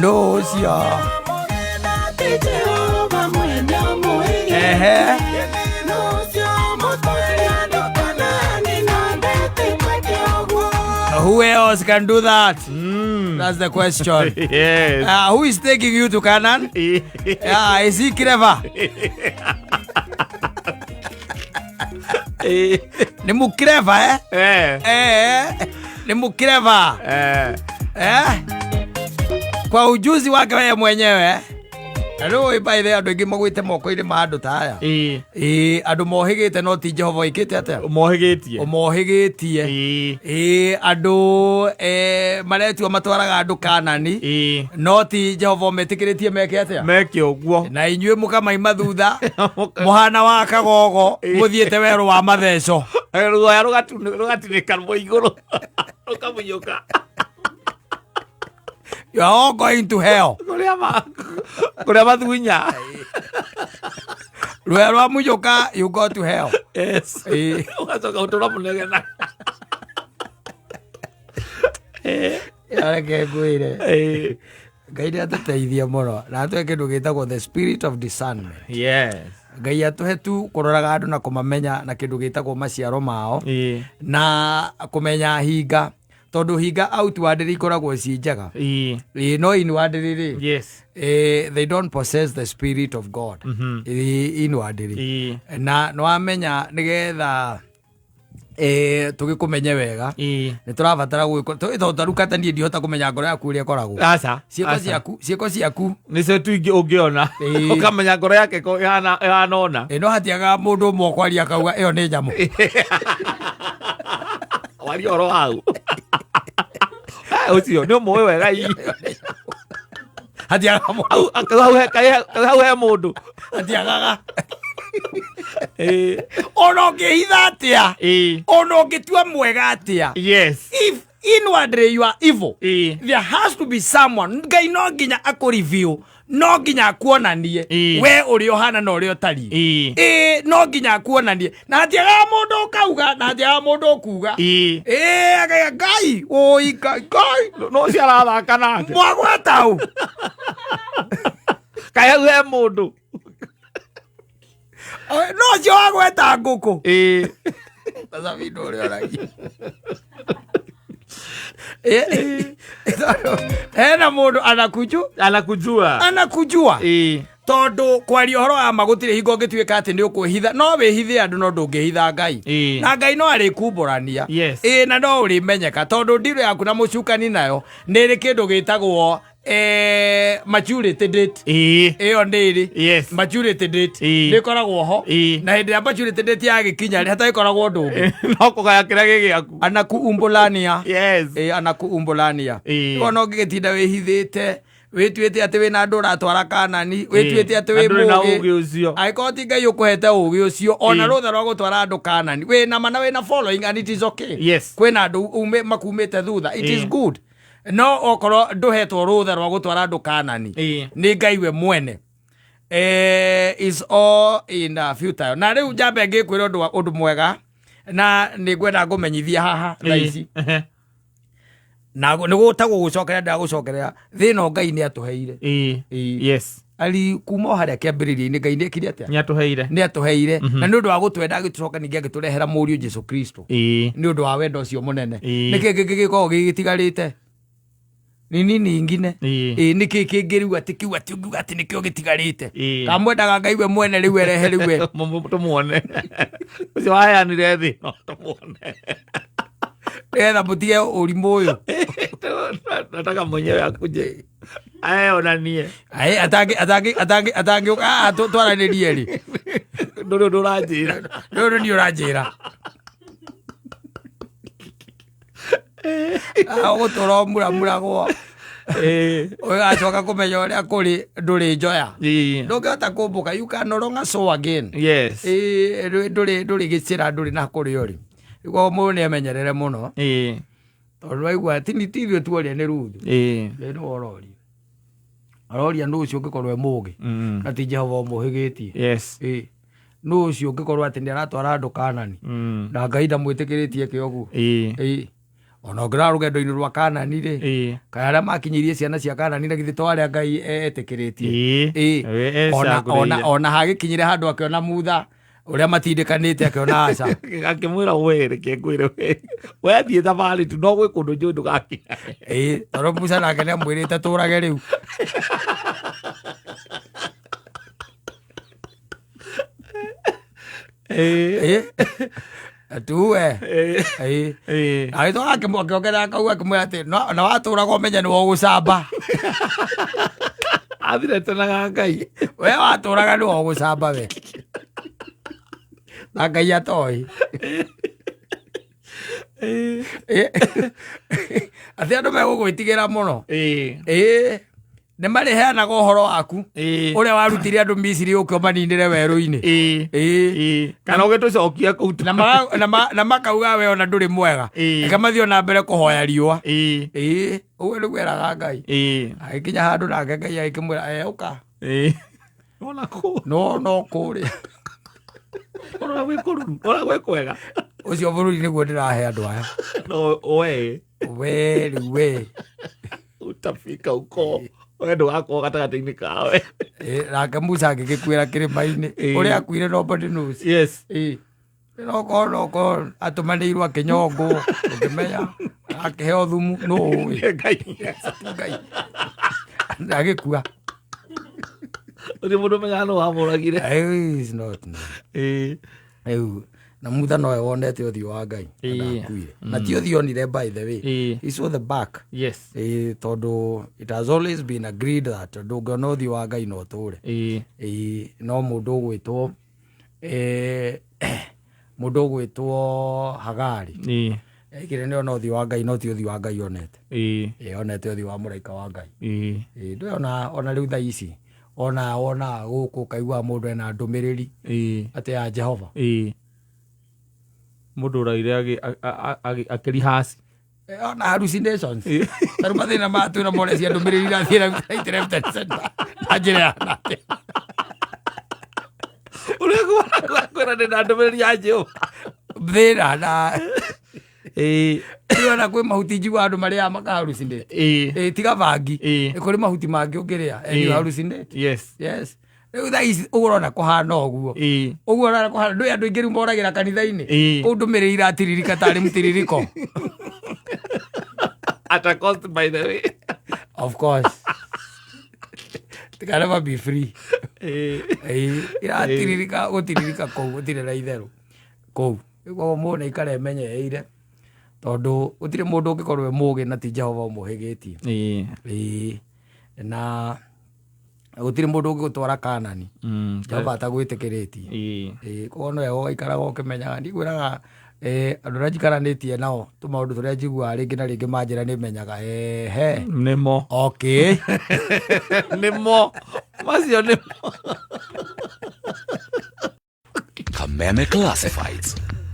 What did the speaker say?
Nũ ũcio? Ehe. Who else can do that? That's the question. Yes. Who is taking you to Canaan? Yeah, is he clever? Nĩ mũclever, eh? Eh. Eh, ni mclever. Eh. Eh? Kwa ujuzi wake wewe mwenyewe. Na rĩu by the way, andũ aingĩ magwĩte moko-inĩ ma andũ ta aya. Ĩĩ. Ĩĩ, andũ mohĩgĩte no ti Jehova wĩkĩte atĩa? Ũmohĩgĩtie. Ũmohĩgĩtie. Ĩĩ. Ĩĩ, andũ maretua matwaraga andũ Kanani Ĩĩ. no ti Jehova ũmetĩkĩrĩtie meke atĩa? Meke ũguo. Na inyuĩ mũkamaima thutha mũhana wa kagogo mũthiĩte werũ wa matheco. Ruoya rũgatinĩka rũo igũrũ. Rũkamunyũka. You are all going to hell. Kũrĩa ma kũrĩa mathunya. Rũya rwa munyũka, you go to hell. Yes. Ĩĩ. Ũgacoka ũtũra mũnegena. Reke ngwĩre. Ĩĩ. Ngai nĩ atũteithie mũno na atũhe kĩndũ gĩtagwo the spirit of discernment. Yes. Ngai atũhe tu kũroraga andũ na kũmamenya na kĩndũ gĩtagwo maciaro mao Ĩĩ. na kũmenya hinga, tondũ hinga outwardly ikoragwo ciĩ njega. Ĩĩ. Ĩĩ, no inwardly rĩ, Yes. they don't possess the spirit of God. Ĩĩ, inwardly. Ĩĩ. Na nĩwamenya nĩgetha tũgĩkũmenye wega, Ĩĩ. nĩ tũrabatara gwĩko tondũ ta rĩu kata niĩ ndihota kũmenya ngoro yaku ũrĩa ĩkoragwo. Aca. Ciĩko Aca. ciaku, ciĩko ciaku. Nĩcio tu ingĩ ũngĩona. Ĩĩ. Ũkamenya ngoro yake ko ĩhana ĩhana ũna. Ĩ, no hatiagaga mũndũ ũmwe ũkwaria akauga ĩyo nĩ nyamũ. Waria ũhoro wau. Ũcio nĩ ũmũĩ wega ii. Hatiagaga mũndũ. Hau hau he hau he mũndũ. Hatiagaga. Ĩĩ. Ona ũngĩhitha atĩa, Ĩĩ. ona ũngĩtua mwega atĩa, Yes. if inwardly you are evil, Ĩĩ. there has to be someone. Ngai no nginya akũreview, no nginya akuonanie Ĩĩ. we ũrĩa ũhana na ũrĩa ũtariĩ. Ĩĩ. Ĩĩ, no nginya akuonanie, na hatiagaga mũndũ ũkauga, na hatiagaga mũndũ ũkuga. Ĩĩ. Ĩĩ, akauga Ngai ũi Ngai Ngai No ũcio arathaka nake. Mwagweta ũ? Kaĩ hau he mũndũ. No ũcio wagweta ngũkũ. Ĩĩ. Sasa mimi ũrĩa ũragia. Hena mũndũ anakuju Anakujua. Anakujua. Ĩĩ. Tondũ kwaria ũhoro wa ma gũtirĩ hingo ũngĩtuĩka atĩ nĩ ũkwĩhitha, no wĩhithe andũ no ndũngĩhitha Ngai. Ĩĩ. Na Ngai no arĩkumbũrania. Yes. Ĩĩ, na no ũrĩmenyeka tondũ ndirũ yaku na mũcukani nayo nĩ ĩrĩ kĩndũ gĩtagwo maturity date. Ĩĩ. Ĩyo nĩ ĩrĩ Yes. maturity date. Ĩĩ. Nĩ ĩkoragwo ho. Ĩĩ. Na hĩndĩ ĩrĩa maturity date yagĩkinya rĩ, hatagĩkoragwo ũndũ ũngĩ. No kũgaya kĩrĩa gĩ gĩaku. Anakuumbũlania. Yes. Ĩĩ, anakuumbũlania. Ĩĩ. Ona ũngĩgĩtinda wĩhithĩte wĩtuĩte atĩ wĩna andũ ũratwara Kanani, wĩtuĩte atĩ Na wĩ ndũrĩ na mũũgĩ. ũũgĩ ũcio. Angĩkorwo ti Ngai ũkũhete ũũgĩ ũcio, ona Ĩĩ. rũtha rwa gũtwara andũ Kanani wĩna ma na wĩna following and it is okay. Yes. Kwĩna andũ makumĩte thutha, it is Ĩĩ. good. No okorwo ndũhetwo rũtha rwa gũtwara andũ Kanani Ĩĩ. nĩ Ngai we mwene, is all in a futile. Na rĩu njambe ngĩkwĩra ũndũ mwega na nĩ ngwenda ngũmenyithia haha thaa ici. Ĩĩ. Na nĩ gũtagwo gũcokerea, ndagũcokerea thĩna Ngai nĩ atũheire. Ĩĩ. Ĩĩ. Yes. Ari kuma o harĩa kĩambĩrĩria-inĩ Ngai nĩ ekire atĩa? Nĩ atũheire. Nĩ atũheire, na nĩ ũndũ wa gũtwenda agĩtũcoka ningĩ agĩtũrehera mũriũ Jesu Kristo Ĩĩ. nĩ ũndũ wa wendo ũcio mũnene. Ĩĩ. Nĩ kĩ kĩngĩ gĩkoragwo gĩgĩtigarĩte? Ni nini ingine? Ĩĩ. Ĩĩ, nĩ kĩ kĩngĩ rĩu atĩ kĩu atĩ ũngiuga atĩ nĩkĩo gĩtigarĩte? Ĩĩ. Kamwendaga Ngai we mwene rĩu erehe rĩu we. Tũmuone. Ũcio waheanire thĩ no tũmuone. Nĩgetha mũtige ũrimũ ũyũ. Nataka mwenyewe akuje aeonanie. Aĩ, atangĩũka haha twaranĩrie rĩ? Ndũrĩ ũndũ ũranjĩra. Rĩu nĩ niĩ ũranjĩra. Ũgũtũra ũmuramuragwo. Ĩĩ. Ũgacoka kũmenya ũrĩa kũrĩ ndũrĩ njoya. Ĩĩ. Ndũngĩhota kũmbũka, you can no longer soar again. Yes. Ĩĩ, ndũrĩ gĩcĩra, ndũrĩ na kũrĩa ũrĩ. Koguo mũndũ nĩ emenyerere mũno. Ĩĩ. Tondũ waigua ti ithuĩ tuoria nĩ Ruthu. Ĩĩ. Ĩĩ, nĩwe ũroria. Aroria nũ ũcio ũngĩkorwo e mũũgĩ na ti Jehova ũmũhĩgĩtie? Yes. Ĩĩ. Nũ ũcio ũngĩkorwo atĩ nĩ aratwara andũ Kanani na Ngai ndamwĩtĩkĩrĩtie eke ũguo? Ĩĩ. Ĩĩ. Ona ũngĩrora rũgendo-inĩ rwa Kanani rĩ, kaĩ arĩa makinyĩirie ciana cia Kanani na githĩ to arĩa Ngai etĩkĩrĩtie? Ĩĩ. Ona hagĩkinyire handũ akĩona Mutha ũrĩa matindĩkanĩte, akĩona aca. Akĩmwĩra, we reke ngwĩre, we wethiĩ thabarĩ tu, no gwĩ kũndũ njũĩ ndũgakinya. Ĩĩ, tondũ Musa nake nĩamwĩrĩte tũrage rĩu. Ĩĩ. Tuwe. Ĩĩ. Agĩtwara akĩongerera kau, akĩmwĩra atĩ na watũraga ũmenye nĩwe ũgũcamba. Athiretenaga Ngai. We watũraga nĩwe ũgũcamba we. Na Ngai atoĩ. Ĩĩ. Atĩ andũ megũgwĩtigĩra mũno. Ĩĩ. Nĩ marĩheanaga ũhoro waku ũrĩa warutire andũ Misiri ũke ũmaninĩre werũ-inĩ. Ĩĩ. Kana ũgĩtũcokia kũu. Na makauga we ona ndũrĩ mwega. Reke mathiĩ ona mbere kũhoya riũa. Ĩĩ, ũguo nĩguo eraga Ngai. Agĩkinya handũ nake Ngai agĩkĩmwĩra, "Eh, ũka." Ona kũ No kũrĩa. Ona gwĩ kũruru, ona gwĩ kwega. Ũcio bũrũri nĩguo ndĩrahe andũ aya. No we We rĩu we. Utafika uko we ndũgakorwo gatagatĩ-inĩ kawe. Ĩĩ, nake Musa agĩgĩkuĩra kĩrĩma-inĩ. Ũrĩa akuire nobody knows. Ĩĩ. Nokorwo atũmanĩirwo akĩnyongwo, ũngĩmenya akĩheo thumu nũ ũĩ? Ngai. Ngai. Agĩkua. Ũcio mũndũ ũmenyaga nũ wamũragire. Eh, is not known. Rĩu na Mutha nowe wonete ũthiũ wa Ngai na ndakuire, na ti ũthiũ onire, by the way. He saw the back. Ĩĩ, tondũ it has always been agreed that ndũngĩona ũthiũ wa Ngai na ũtũre. Ĩĩ, no mũndũ ũgwĩtwo Hagari ekire nĩ ona ũthiũ wa Ngai, no ti ũthiũ wa Ngai onete. Ĩĩ, onete ũthiũ wa mũraika wa Ngai. Ĩĩ, ndũĩ ona rĩu thaa ici ona wona gũkũ ũkaigua mũndũ ena ndũmĩrĩri atĩ ya Jehova. Mũndũ ũraire akĩrihaci. Eh, ona hallucinations. Tarĩu mathĩna maya twĩna more cia ndũmĩrĩri irathiĩ right, left and center na njĩra ya nate. Ũrĩa kwĩra ndĩ na ndũmĩrĩri ya Jehova. Thĩna na rĩu ona kwĩ mahuti njiguaga andũ marĩaga maka hallucinate. Ĩĩ, tiga bangi. Kũrĩ mahuti mangĩ ũngĩrĩa and you hallucinate. Yes, rĩu thaa ici ũguo ũrona kũhana ũguo, ũguo ũrona kũhana, ndũĩ andũ aingĩ rĩu moragĩra kanitha-inĩ. Kũu ndũmĩrĩri iratiririka tarĩ mũtiririko. At a cost, by the way. Of course, it can never be free. Ĩĩ, iratiririka gũtiririka kũu gũtirĩ na itherũ kũu. Koguo mũndũ nĩ aikare emenyereire, tondũ gũtirĩ mũndũ ũngĩkorwo e mũgĩ na ti Jehova ũmũhĩgĩtie. Ĩĩ, na gũtirĩ mũndũ ũngĩgũtwara Kanani Jehova atagwĩtĩkĩrĩtie. Ĩĩ, koguo no wega ũgaikaraga ũkĩmenyaga. Ndigwĩraga andũ arĩa njikaranĩtie nao, tũmaũndũ tũrĩa njiguaga rĩngĩ na rĩngĩ manjĩra nĩ menyaga ehe. Nĩmo. Okay. Nĩmo macio, nĩmo. Kameme Classifieds.